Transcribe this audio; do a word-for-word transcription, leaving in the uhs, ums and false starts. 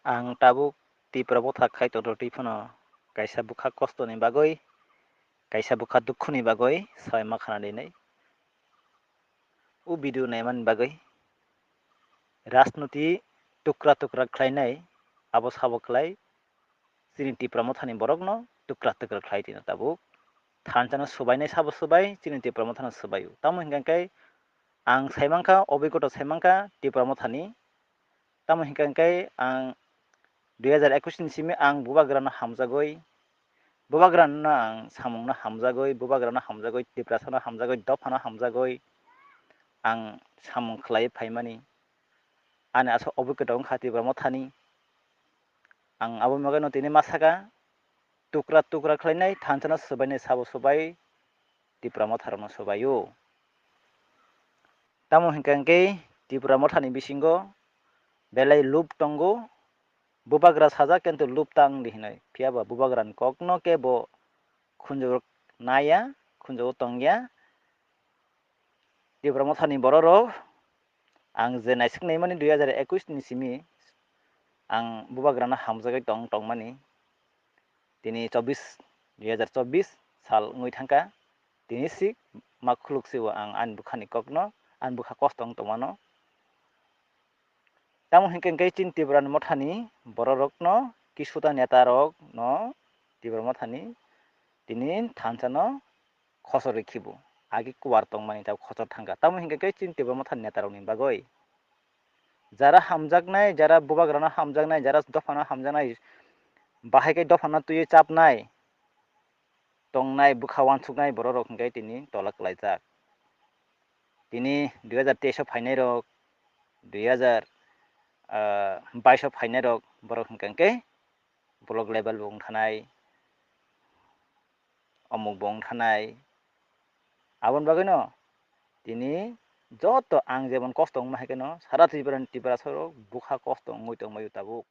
Ang tabuk Tipra Motha khai tongtwtwi phano kaisa bwkha kostoni bagwi, kaisa bwkha dukhuni bagwi sabai ma khana dinai. O video naimani bagwi rajniti tukra tukra khlainai, abo sabo khlai chini Tipra Mothani borokno tukra tukra khlai tino tabuk. Thansa no swbainai sabo swbai, chini Tipra Mothano swbaio. Tamo hinkha khe ang saimankha, obigota saimankha Tipra Mothani. Tamo hinkha khe ang dui hajar ekwis ni simi ang bubagrano hamjagwi, bubagrano ang samungno hamjagwi, bubagrano hamjagwi, Tiprasano hamjagwi, dophano hamjagwi ang samung khlaiwi phaimani. Ani aswk obigota wngkha Tipra Mothani. Ang abo bagwino tini ma saka, tukra tukra khlainai, thansano swbainai sabo swbai, Tipra Motharokno swbaio. Tamo hinkha khe Tipra Mothani bisingo belai lup tongo, bubagra sajak kintu lup tang di hinwi. Phiya ba bubagrani kokno kebo khunjwk naya, khunjwk tongya. Tipra Mothani bororok ang je naisik naimani dui hajar ekwis ni simi ang bubagrano hamjagwi tong tongmani. Tini chobis, dui hajar chobis sal wngwi thangkha. Tini si ma khuluk si o ang ani bwkhani kokno, ani bwkha kosto wng tongmano. Tamo hinkhe khe chini Tipra Mothani bororokno, kisuta netarokno Tipra Mothani tini thansano khosor rikhibo. Agi kuwar tongmani ta khosor thangkha. Tamo hinkhe khe chini Tipra Mothani netarokni bagwi. Jara hamjaknai, jara bubagrano hamjaknai, jara dophano hamjaknai, bahai khe dophano twiwi chapnai, tongnai, bwkha uansuknai bororok hinkhe tini tola kwlaijak. Tini dui hajar teis o phainairok, dui hajar, ah, bais o phainairok borok hinkha khe block level bo wngthanai, omuk bo wngthanai. Aboni bagwino tini joto ang jemon kosto wngma hai kheno sara Tripura ni Tiprasa rok bwkha kosto wngwi tongbaio tabuk.